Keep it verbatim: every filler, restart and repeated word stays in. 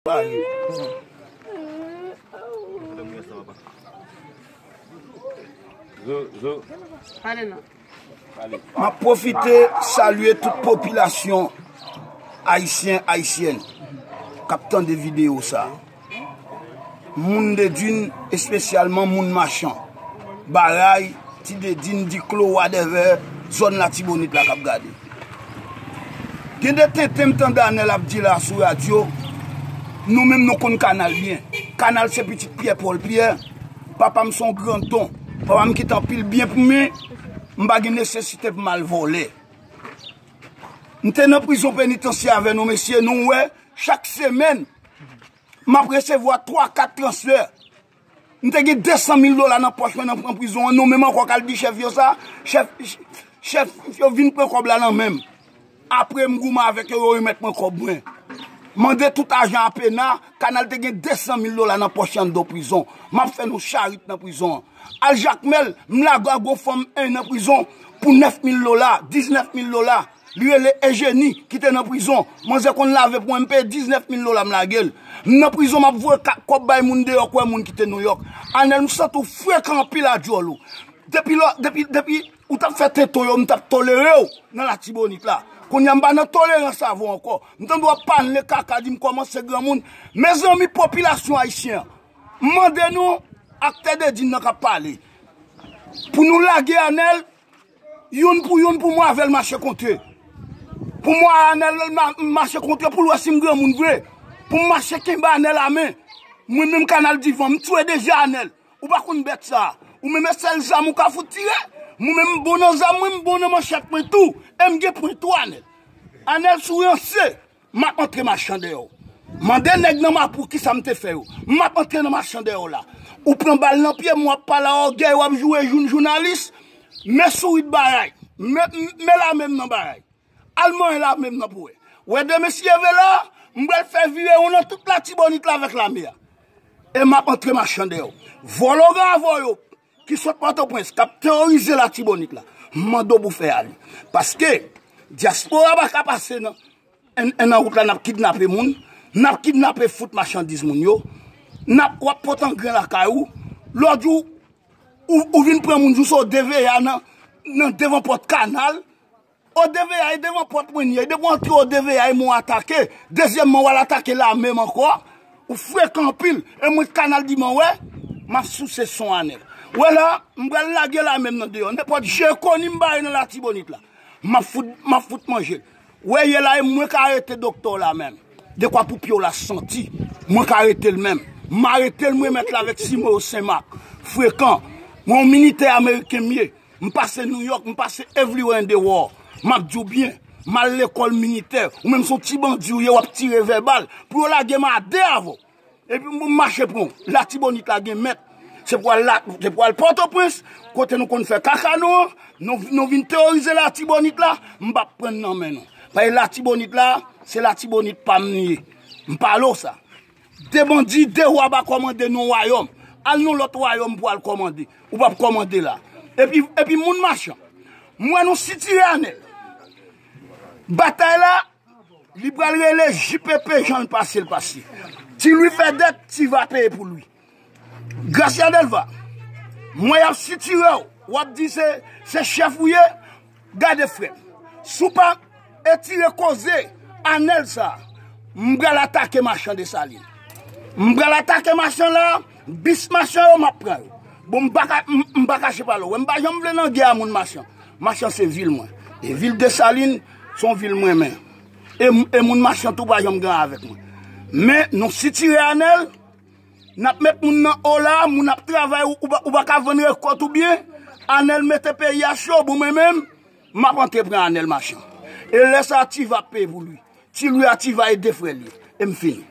M ap pwofite salye tout popilasyon ayisyen, ayisyèn k ap tande videyo sa. Moun Dedin, espesyalman moun Machan, Baray, Ti Dedin, Diklo, whatever, zòn Latibonit la k ap gade. Gen de tenten m tande Anèl ap di la sou radyo, nou menm nou konn Kanal byen. Kanal se pitit Pyè Pòl Pyè, papa m se yon gran don, papa m kite anpil byen pou mwen, m pa gen nesesite pou m al vòlè. M te nan prizon penitansye avè nou mesye, nou wè, chak semèn, m ap resevwa twa, kat transfè. M te gen de san mil dola nan pòch mwen nan pran prizon an, nou menm ankò k al di chèf yo sa, chèf, chèf yo vin pran kòb la nan men m. Apre m goumen avèk yo, yo remèt mwen kòb mwen. Mande tout ajan a pena, Kanal te gen de san mil dola nan pòch anndan prizon. M ap fè nou charit nan prizon an. Al Jakmèl, m lage a gon fanm en nan prizon pou nèf mil dola, diznèf mil dola. Li rele Ejeni, ki te nan prizon. Manzè konn lave pou mwen, m peye diznèf mil dola, m lage l. M nan prizon, m ap voye ka-, kòb bay moun deyò, kwè moun ki te Nouyòk. Anèl, m santi w frekan anpil a djòl ou. Depi lò, depi, depi ou t ap fè tenten yo, m t ap tolere w nan Latibonit la. Kounye a, m pa nan tolerans avè w ankò. M tande w ap pale kaka, di m kòmanse granmoun. Mezanmi, popilasyon ayisyen an, m mande nou, aktè Dedin nan k ap pale, pou nou lage Anèl, youn pou youn pou mwen avè l mache kontre. Pou mwen Anèl ma-, mache kontre pou l wè si m granmoun vre. Pou m mache kenbe Anèl a men. Mwen menm Kanal Divan, m tchwe deja Anèl. Ou pa konn bèt sa. Ou menm e sèl zam ou ka fout tire. Mwen menm m bon nan zam mwen, m bon nan manchèt mwen tou. E m gen pwen tou Anèl. Anèl si w ranse. M ap antre Machan dèyè w. Mande nèg nan Mapou kisa m te fè yo. M ap antre nan Machan dèyè w la. Ou pran bal nan pye m, w ap pale a ògèy, w ap joure jou-, jounalis. Men sourit Baray. Men, men lame m nan Baray. Al manyen lame m nan pou wè. Wè de mesye vre la, m pral fè virewon nan tout Latibonit la avèk lame a. E m ap antre Machan dèyè w. Vòlò gran avè w yo, ki sot Pòtoprens, k ap teworize Latibonit la, m mande w pou fè ale. Paske dyaspora pa ka pase nan, en, en nan wout la, n ap kidnape moun, n ap kidnape fout machandiz moun yo, n ap, w ap pote angren lakay ou, lòt jou, ou, ou vin pran moun jous o D V A nan, nan devan pòt Kanal, o D V A, e devan pòt mwen li ye. Depi w antre o D V A, e mwen w atake. Dezyèmman, w al atake lame m ankò. Ou frekan anpil. E mwen Kanal Divan wè, m ap souse son Anèl. Wè la, m pral lage lame m nan deyò. Nenpòt je koni m bare nan Latibonit la, m ap fout, m ap fout manje l. Wè ye la, e mwen ka arete doktè w la menm. Dekwa pou pye w la santi. Mwen ka arete l menm. M arete l, m remèt l avèk sime yo Senmak. Frekan. Mwen yon militè ameriken m ye. M pase Nouyòk, m pase everywhere in the world. M ap di w byen, m al lekòl militè. Ou menm se yon ti bandi ou ye, w ap tire vèbal. Pou yo lage m a de avè w. Epi m mache pran w. Latibonit la gen mèt. Se pou al la, se pou al Pòtoprens, kote nou konn fè kaka nou an. Nou, nou vin teworize Latibonit la, m p ap pran n nan men nou. Paske Latibonit la, se Latibonit pa m li ye. M pale w sa. De bandi, de wa pa kòmande nan wayòm. Al nan lòt wayòm pou al kòmande. Ou p ap kòmande la. Epi, epi moun Machan, m wè nou sitire Anèl. Batay la, li pral rele J P P jan l pase l pase. Ti Lwi fè dèt, Ti Va peye pou Lwi. Gracia Delva, m wè y ap sitire w, w ap di se, se chèf ou ye, gade frè m. Si w pa etire koze Anèl sa, m pral atake machan Desalin. M pral atake machan la, bis machan yo, m ap pran yo. Bon, m pa ka, m, m pa kache pale w. M pa janm vle nan gè a moun machan. Machan se vil mwen. E vil Desalin, se yon vil mwen renmen. E, e moun machan tou pa janm gen avèk mwen. Men, nou sitire Anèl, n ap met moun nan o la, moun ap travay, ou, ou pa, ou pa ka vann rekòt ou byen. Anèl mete peyi a cho, bon mwen menm, m ap antre pran Anèl machan. E lè sa a, Ti Va ap peye pou Lwi. Ti Lwi a Ti Va e de frè l ye. E m fini.